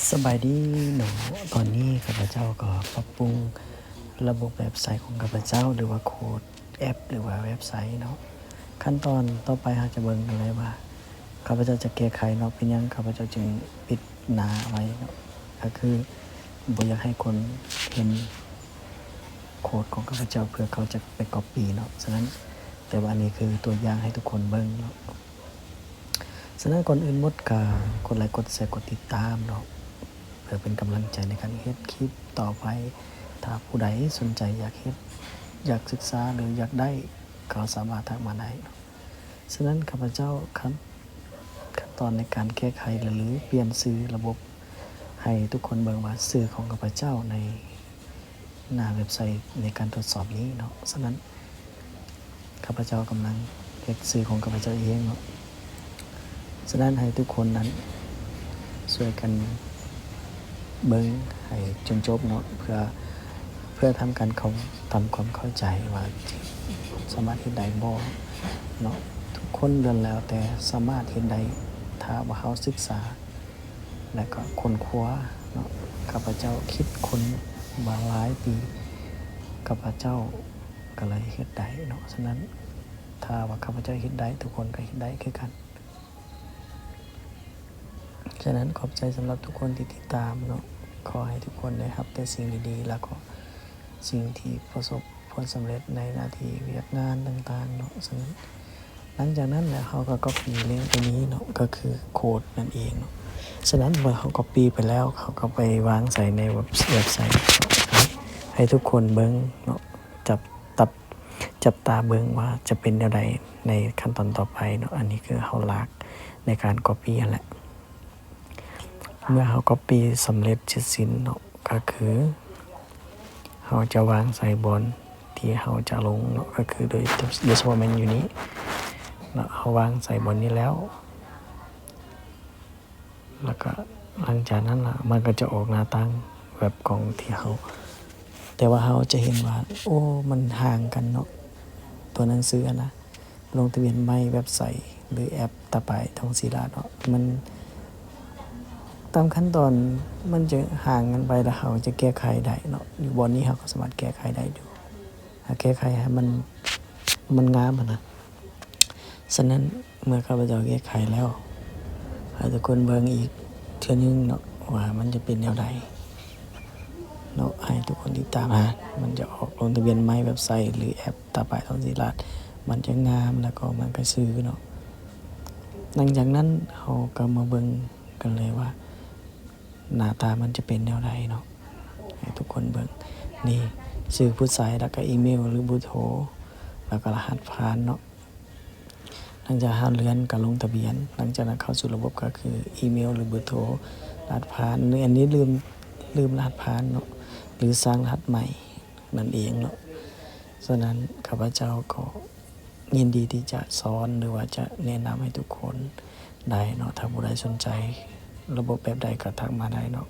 ສະບາຍດີເນາະ, ຕອນນີ້ຂ້າພະເຈົ້າກໍປັບປຸງລະບົບເວັບໄຊຂອງຂ້າພະເຈົ້າ ຫຼືວ່າໂຄດແອັບ ຫຼືວ່າເວັບໄຊເນາະ. ຂັ້ນຕອນຕໍ່ໄປເຮົາຈະເບິ່ງກັນເລີຍວ່າ ຂ້າພະເຈົ້າຈະແກ້ໄຂເນາະ, ເປັນຫຍັງຂ້າພະເຈົ້າຈຶ່ງປິດໜ້າໄວ້ເນາະ, ກໍຄືບໍ່ຢາກໃຫ້ຄົນເຫັນໂຄດຂອງຂ້າພະເຈົ້າ ເພື່ອເຂົາຈະໄປກັອບປີ້ເນາະ. ສະນັ້ນ ແຕ່ວ່າອັນນີ້ຄືຕົວຢ່າງໃຫ້ທຸກຄົນເບິ່ງເນາະ. ສະນັ້ນ ກ່ອນອື່ນໝົດກໍກົດໄລ ກົດແຊ ກົດຕິດຕາມເນາະ ເພື່ອເປັນກຳລັງໃຈໃນການເຮັດຄລິບຕໍ່ໄປ. ຖ້າຜູ້ໃດສົນໃຈຢາກເຮັດ ຢາກສຶກສາ ຫຼື ຢາກໄດ້ ກໍສາມາດທັກມາໄດ້ເນາະ. ສະນັ້ນ ຂ້າພະເຈົ້າ ຂັ້ນ ຂັ້ນຕອນໃນການແກ້ໄຂ ຫຼື ປ່ຽນຊື່ລະບົບ ໃຫ້ທຸກຄົນເບິ່ງວ່າຊື່ຂອງຂ້າພະເຈົ້າໃນ ໜ້າເວັບໄຊໃນການທົດສອບນີ້ເນາະ. ສະນັ້ນ ຂ້າພະເຈົ້າກຳລັງເຮັດຊື່ຂອງຂ້າພະເຈົ້າເອງເນາະ. ສະນັ້ນ ໃຫ້ທຸກຄົນນັ້ນຊ່ວຍກັນເບິ່ງໃຫ້ຈົນຈົບເນາະ ເພື່ອ ເພື່ອທຳການເຂົ້າ ທຳຄວາມເຂົ້າໃຈວ່າສາມາດເຮັດໄດ້ບໍ່ເນາະ. ທຸກຄົນລ້ວນແລ້ວແຕ່ສາມາດເຮັດໄດ້ ຖ້າວ່າເຮົາສຶກສາ ແລະກໍຄົ້ນຄວ້າເນາະ. ຂ້າພະເຈົ້າຄິດຄົ້ນມາຫຼາຍປີ ຂ້າພະເຈົ້າກໍເລີຍເຮັດໄດ້ເນາະ. ສະນັ້ນ ຖ້າວ່າຂ້າພະເຈົ້າເຮັດໄດ້ ທຸກຄົນກໍເຮັດໄດ້ຄືກັນ. ສະນັ້ນ ຂອບໃຈສຳລັບທຸກຄົນທີ່ຕິດຕາມເນາະ. ຂໍໃຫ້ທຸກຄົນໄດ້ຮັບແຕ່ສິ່ງດີໆ ແລ້ວກໍສິ່ງທີ່ປະສົບຜົນສຳເລັດໃນໜ້າທີ່ວຽກງານຕ່າງໆເນາະ. ສະນັ້ນ ຫຼັງຈາກນັ້ນແລ້ວ ເຮົາກໍກັອບປີ້ລິງຕົວນີ້ເນາະ ກໍຄືໂຄດນັ້ນເອງເນາະ. ສະນັ້ນ ເມື່ອເຮົາກັອບປີ້ໄປແລ້ວ ເຮົາກໍໄປວາງໃສ່ໃນເວັບ ເວັບໄຊ ໃຫ້ທຸກຄົນເບິ່ງເນາະ. ຈັບ ຕັບ ຈັບຕາເບິ່ງວ່າຈະເປັນແນວໃດໃນຂັ້ນຕອນຕໍ່ໄປເນາະ. ອັນນີ້ຄືເຮົາລາກໃນການກັອບປີ້ຫັ້ນແຫຼະ. ເມື່ອເຮົາກັອບປີ້ສຳເລັດເສັດສິ້ນເນາະ ກໍຄືເຮົາຈະວາງໃສ່ບ່ອນທີ່ເຮົາຈະລົງເນາະ ກໍຄືໂດຍ ໂດຍສະເພາະແມ່ນຢູ່ນີ້ເນາະ. ເຮົາວາງໃສ່ບ່ອນນີ້ແລ້ວ ແລ້ວກໍຫຼັງຈາກນັ້ນລະ ມັນກໍຈະອອກໜ້າຕ່າງແບບຂອງທີ່ເຮົາ ແຕ່ວ່າເຮົາຈະເຫັນວ່າ ໂອ້ ມັນຫ່າງກັນເນາະ ຕົວໜັງສືຫັ້ນນະ. ລົງທະບຽນໃໝ່ເວັບໄຊ ຫຼື ແອັບຕາປາຍທອງສີລາດເນາະ ມັນ ຕາມຂັ້ນຕອນມັນຈະຫ່າງກັນໄປ ແລ້ວເຮົາຈະແກ້ໄຂໄດ້ເນາະ. ຢູ່ບ່ອນນີ້ເຮົາກໍສາມາດແກ້ໄຂໄດ້ຢູ່ ຖ້າແກ້ໄຂໃຫ້ມັນ ມັນງາມຫັ້ນນະ. ສະນັ້ນ ເມື່ອຂ້າພະເຈົ້າແກ້ໄຂແລ້ວ ໃຫ້ທຸກຄົນເບິ່ງອີກເທື່ອໜຶ່ງເນາະ ວ່າມັນຈະເປັນແນວໃດເນາະ. ໃຫ້ທຸກຄົນຕິດຕາມຫາ ມັນຈະອອກລົງທະບຽນໃໝ່ເວັບໄຊ ຫຼື ແອັບ ຕາປາຍທອງສີລາດ ມັນຈະງາມ ແລ້ວກໍມັນກະຊື່ເນາະ. ຫຼັງຈາກນັ້ນເຮົາກໍມາເບິ່ງກັນເລີຍວ່າ ໜ້າຕາມັນຈະເປັນແນວໃດເນາະ ໃຫ້ທຸກຄົນເບິ່ງ. ນີ້ ຊື່ຜູ້ໃຊ້ ແລ້ວກໍອີເມວ ຫຼື ເບີໂທ ແລ້ວກໍລະຫັດຜ່ານເນາະ. ຫຼັງຈາກເຮົາເລື່ອນການລົງທະບຽນ ຫຼັງຈາກນັ້ນເຂົ້າສູ່ລະບົບ ກໍຄືອີເມວ ຫຼື ເບີໂທ ລະຫັດຜ່ານ ຫຼື ອັນນີ້ລືມ ລືມລະຫັດຜ່ານເນາະ ຫຼື ສ້າງລະຫັດໃໝ່ນັ້ນເອງເນາະ. ສະນັ້ນ ຂ້າພະເຈົ້າກໍຍິນດີທີ່ຈະສອນ ຫຼືວ່າຈະແນະນຳໃຫ້ທຸກຄົນໄດ້ເນາະ. ຖ້າຜູ້ໃດສົນໃຈລະບົບແບບໃດກໍທັກມາໄດ້ເນາະ.